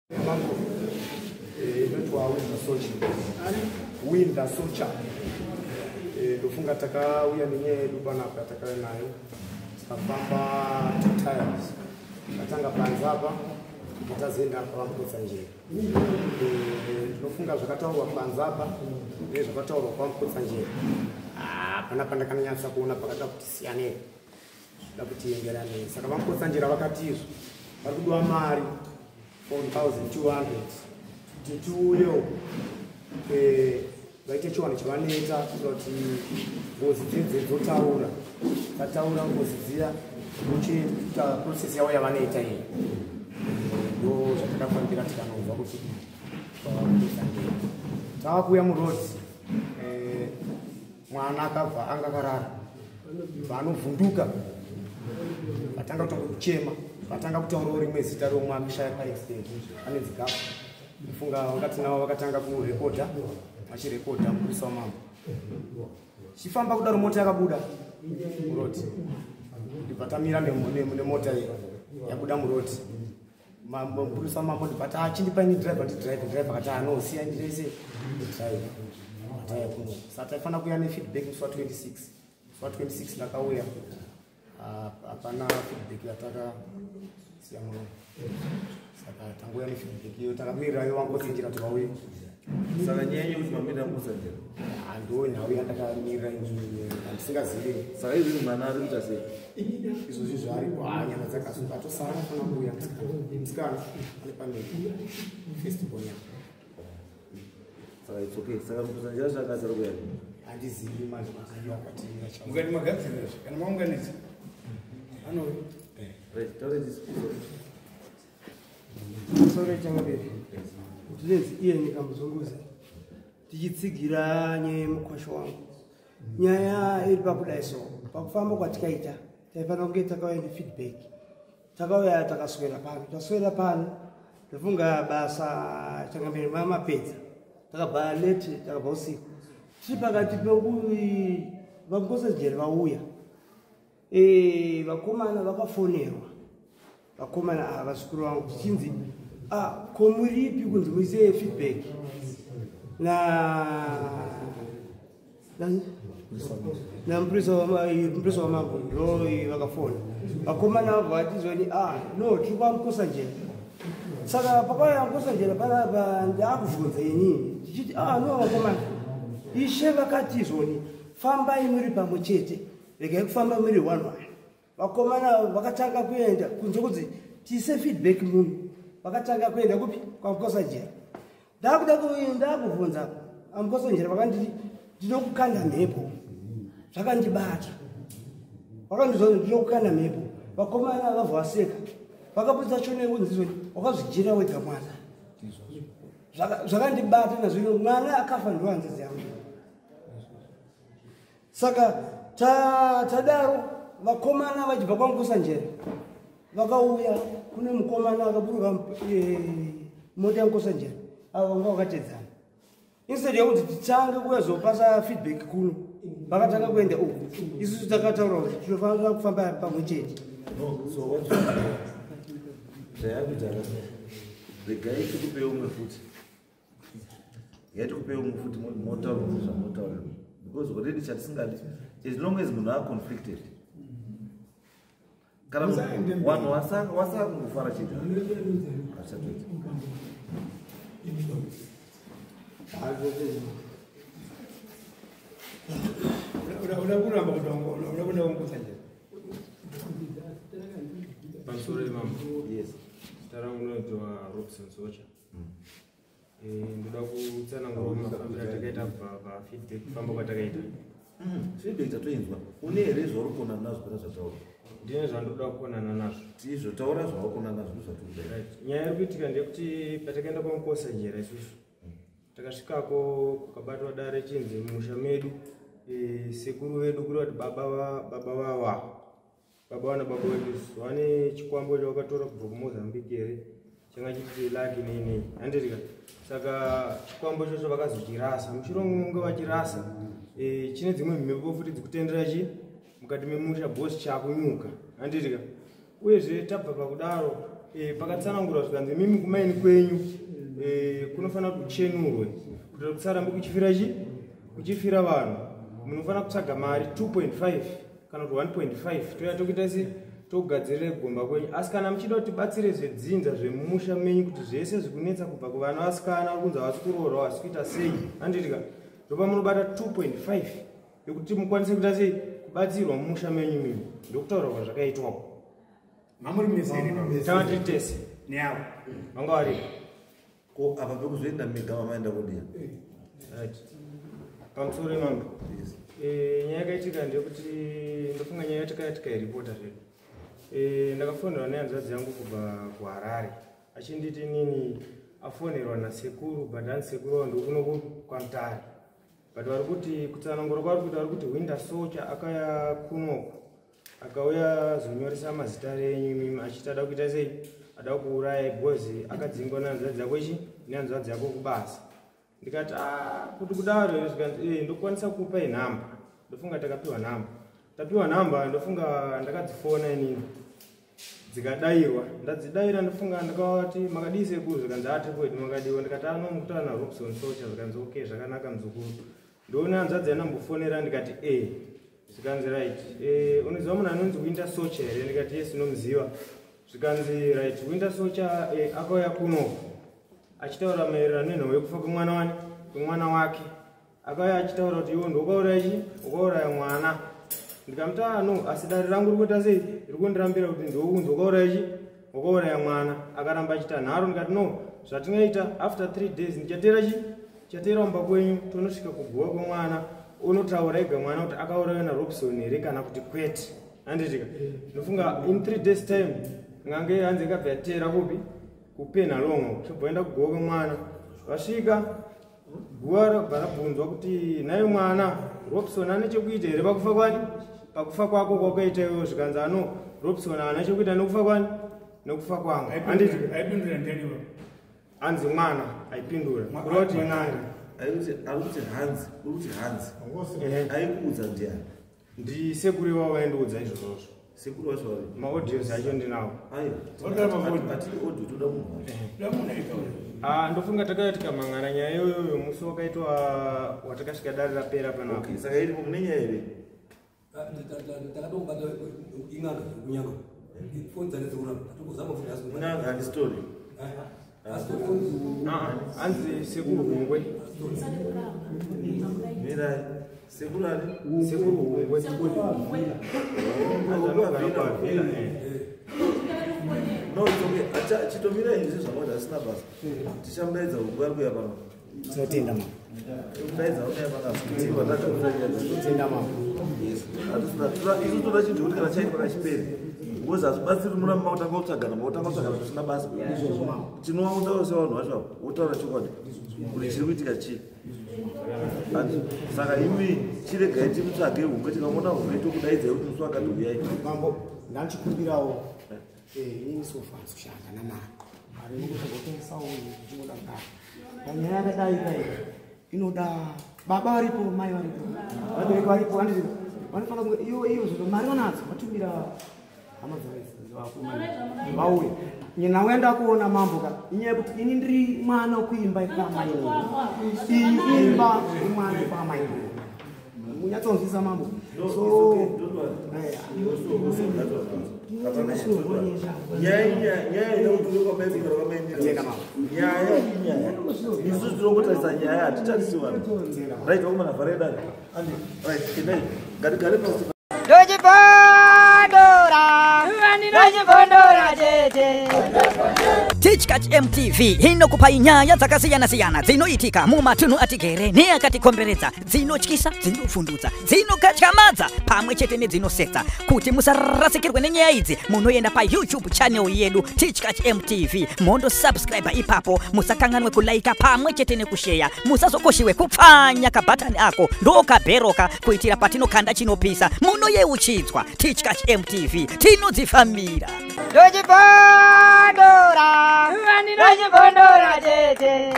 Mambo inotwa Winda Socha. Winda Socha. Ndofunga takauya nenyaya yedu panapa yatakauya nayo. Tikafamba 2 times. Tatanga panze apa, tazoenda paVaMukotsanjera. Ndinofunga zvakataurwa panze apa nezvakataurwa paMukotsanjera. Hapana pandakanyatsa kuona pakada kuti siyanei. Da kuti enderanei. Saka VaMukotsanjera vakati izvo vari kudiwa mari 4200 kuti tiuyewo vaite chiwanhu chavanoita kuitira kuti ngozi dzedze dzotaura, dzataura ngozi dziya vochiita process yavo yavanoita iyi. Ndo zvatakafambira tikanobva kuti kwaMukotsanjera. Tava kuuya muroad, mwana akabva anga akarara, bva anovhunduka, vatanga kutanga kuchema, vatanga kutaurawo rimwe zita romwe akashaya paaccident anonzi Gafa. Ndofunga vakati navo vakatanga kurekodha, vachirekodha mupurisa wamambo. Chifamba kudaro, mota yakabuda muroad, ndibva tamira nemota iyi yabuda muroad. Mupurisa wamambo ndibva ti achindipa ini driver ndidrive. Driver akati ano siya ndirese ndidrive. Ataya kuno, saka taifanira kuuya nefeedback musi wa26. Musi wa26 ndakauya, hapana feedback yatakasiya muromo, saka tanguya nefeedback iyo takamirira VaMukotsanjera kuti vauye. Saka nyaya yekuti mamirira Mukotsanjera? Ndo nhau yandakamirira inini handisingazivi. Saka izvozvi mwana ari kuita sei? Izvozvi zvaaripo, nyama dzakasunga, atosara anofanira kuuya musikana ane pamiri, first born yako. Saka it's okay. Saka Mukotsanjera zvakasara kuya? Handizivi manje kuti akati. Mukati magadzirira kana maunganidza anouya. Right, taure this. Sore changabere ndinezi iye nikamuzunguza tichitsigira nyaya yemukwasho wangu. Nyaya iri pakudai, so pakufamba kwatikaita taifanira kunge takauya nefeedback. Takauya, takaswera pano, taswera pano. Ndofunga basa changamberi mamapedza, takabva late, takabva usiku. Tiri pakati pekuti VaMukotsanjera vauya, vakomana vakafonerwa, vakomana ava vazukuru vangu, zvichinzi, "Ah, ko muripi kunzi muise feedback na namupurisa wamambo?" Ndo vakafona vakomana, vabva vatizoni, "Ah, no, tiri kwaMukotsanjera." Saka pakauya Mukotsanjera panapa, ndaakubvunza inini tichiti, "Ah, no, vakomana, ishe vakati izvoni fambai muri pamwe chete, regai kufamba muri one one." Vakomana vakatanga kuenda kunze kunzi tiise feedback muno. Vakatanga kuenda kupi? KwaMukotsanjera. Ndakuda ndakubvunza aMukotsanjera, vakanditi, "Ndinokukanda mhepo." Zvakandibata, vakandizwa, "Ndinokukanda mhepo." Vakomana vabva vaseka, vakaputsa shona yekunzi, "Wakazvijira wega mwana." Zvakandibata nazvino, mwana akafa ndohanzadzi yangu. Saka tadaro, vakomana vachibva kwaMukotsanjera vakauya kune mukomana akaburuka mota yaMukotsanjera. Avo vanga vakatedzana. Instead yekuti titange kuyazopasa feedback kuno, vakatanga kuenda uku. Isusu takataura kuti tinofanira kufamba pamwe chete. No, so what zvayakuita, regai tikupei umwe futi, regai tikupei umwe futi, motaura zvamotaura, because already chatisingadi, as long as munhu aconflicted, kana vanhu wasaka kungofara chete, hazvichatoita. Uda kuramba kuti uda kuenda kwaMukotsanjera? Pamusoro yemambo. Yes. Zita rangu rinoitwa Robson Socha. Ndoda kutsanangura mafambiro atakaita kubva pafeedback, kufamba kwatakaita. Feedback tatoinzwa. Une here zvauri kuonana nazvo pana zvataura? Ndine zvandoda kuonana nazvo. Tizvo, taura zvauri kuonana nazvo, ndozvatiri. Right. Nyaya iri kuitika ndeyekuti patakaenda kwaMukotsanjera isusu, takasvikako kukabatwa dare, chinzi mumusha medu, sekuru vedu, kureva kuti baba vava baba vana baba vedu isusu, vane chikwambo chavakatora kubva kuMozambique here, changa chiti laki nei nei, handirika. Saka chikwambo ichocho vakazochirasa mushure munge vachirasa, chine dzimwe mhepo futi dzikutendera chi mukati memusha, boss chakunyuka, handirika. Uyezve tabva pakudaro, Pakatsanangurwa zvikanzi mimi kumaini kwenyu kunofanira kuchenurwe kuti kusarambe kuchifira chi kuchifira vanhu. Munofanira kutsvaga mari 2.5 kana kuti 1.5 toya tokuita se togadzirire gomba kwenyu. Asi kana muchida kuti tibatsire zvedzinza zvemumusha menyu kuti zvese zvikunetsa kubva kuvana vasikana vari kunzi havasi kuroorwa havasi kuita sei, handitika ndopamunobata 2.5 yekuti mukwanise kuita sei kubatsirwa mumusha menyu mimi. Ndokutaura kwazvakaitwako. Mamuri mese here baba? Tanga tiri tese Neavo. vanga varipo. Ko apa pekuzoenda mega mamaenda kudii? Right. Pamusoro imambo. Yes. Nyaya yakaitika ndeyekuti ndofunga nyaya yatakaya tikairipota zvedu. Ndakafonerwa nehanzvadzi yangu kubva kuHarare achinditi nini afonerwa nasekuru, but hanzi sekuru wavo ndokuno kwaMutare, but vari kuti kutsanangura kwavari kuita vari kuti Winda Socha akauya kunoko akauya zonyoresa mazita renyu imimi achiti ada kuita sei, ada kuuraya because akadzingwa nehanzvadzi yako chi nehanzvadzi yako kubasa. Ndikati "Ah, kuti kudaro here?" Zvikanzi ndokwanisa kukupai nhamba. Ndofunga takapiwa nhamba, tapiwa nhamba, ndofunga ndakadzifona inini dzikadairwa. Ndadzidayira, ndofunga ndakavati makadii sekuru, zvikanzi ati kwedu makadiwa. Ndikati ano mukutaura naRobson Socha. Zvikanzi okay, zvakanaka muzukuru. Ndoona hanzvadzi yanambofonera, ndikati e, zvikanzi right, unoziva munhu anonzi Winter Socha here? Ndikati yes, unomuziva. Zvikanzi right, Winter Socha akauya kuno achitaura maererano nenhau yekufa kwemwana wani kwemwana wake. Akauya achitaura kuti iwe ndokauraya chi ukauraya mwana. Ndikamuti "Ah, no, asi dare rangu riri kuita sei, riri kundirambira kuti ndounzi ukauraya chi ukauraya mwana." Akaramba achiita nharo. Ndikati no, zvatinoita after 3 days ndichatera chi chatera mumba kwenyu, tonosvika kuguva kwemwana, unotaura ega mwana kuti akaurayiwa naRobson here kana kuti kwete. Handitika ndofunga in 3 days time ngange hanzi ikabva yatera kupi kuPenhalongo, chobva enda kuguva kwemwana. Vasvika guva rabva rabvunzwa kuti nhai mwana, Robson ane chekuita here pakufa kwani, pakufa kwako kwakaita iwewo? Zvikanzi ano Robson haana chekuita nekufa kwani, nekufa kwangu. Handiti Aipindura ndiani baba? Hanzi mwana aipindura, kureva kuti in'anga. Aikuti ari kuti hanzi, uri kuti hanzi. Ehe. Aikuudza ndiani? Ndisekuru ivavo vaindiudza izvozvozvo. Sekuru vacho vari? Maaudios acho ndinawo. Aiwa. Votora mafoni. Atidi audio, toda munhu wacho. Toda munhu aitaura. Ah, ndofunga takauya tikamhangana nyaya iyoyoyo musi wakaitwa watakasvika dare rapera panapa. Okay, saka iripo mune nyaya here? Takatongobata ing'anga kunyanga foni dzake dzekuramba tatongozama futi asi N'anga handi story. Ah, hanzi sekuru Hungwe. Mirai. Sekuru ani? Sekuru Hungwe. Hanzi anogara kuAvela, eh. No, it's okay. Acha chitomirai izvi zvamati asina basa. Tichamudaidza nguva iri kuuya pano. Tinotenda mama. Tomudaidza unouya panapa. Tiwa tataura nyaya dzacho. Tinotenda mama. Yes. Hatisina isu toda chinhu chekuti kana chaitwa kachiperi. Because hazvibatsiri muramba mautanga kutsvagana, mautanga kutsvagana zvisina basa. Izvozvo mama. Tinovaudzawo sevanhu vacho ava, wotaura chokwadi kuti chiri kuitika chii. Andi, saka imi chiregai timutsvage Hungwe, tikamuona Hungwe tokudaidzai kuti musi wakati uyai. Mambo, ndandichikumbirawo inini sofa kushanda namari mari inongotengesawo ndichingoda kudaro. Panyaya yakadai kai inoda baba varipo, mai varipo, vabereki varipo, handiti vanofanira kunge iyo iyo zvoto mari vanadzo vatumira hama dzavo vauye. Nhau yandakuona mambo ka inyaya yekuti ini ndiri mwana wekuimba yekwamainini, iyi imba imwana yekwamainini, munyatsonzwisa mambo. No, So it's okay, don't worry. eh, Also, that one. Hapana nyaya, don't worry. Nyaya inyaya, nyaya ine kuti kwamainini kana kwamainini. Tenda mama. Nyaya inyaya. Isu tinongotarisa nyaya, hatitarisi vanhu. Right, vakomana, vharai dare. Andi, right, endai. Ngatigare pasi. Ndochibondora, ndochibondora chete. Tichkach MTV inokupai nyaya dzakasiyana-siyana dzinoitika mumatunhu atigere neakatikomberedza, dzinotyisa, dzinovhundutsa, dzinokatyamadza pamwe chete nedzinosetsa. Kuti musarasikirwe nenyaya idzi, munoenda paYouTube channel yedu Tichkach MTV, mondosubscribe ipapo. Musakanganwe kulaika pamwe chete nekusheya. Musazokoshiwe kupfanya kabhatani ako ndokabheroka kuitira patinokanda chinopisa munoyeuchidzwa. Tichkach MTV, tinodzifambira. Ndochibondora, ndochibondora chete.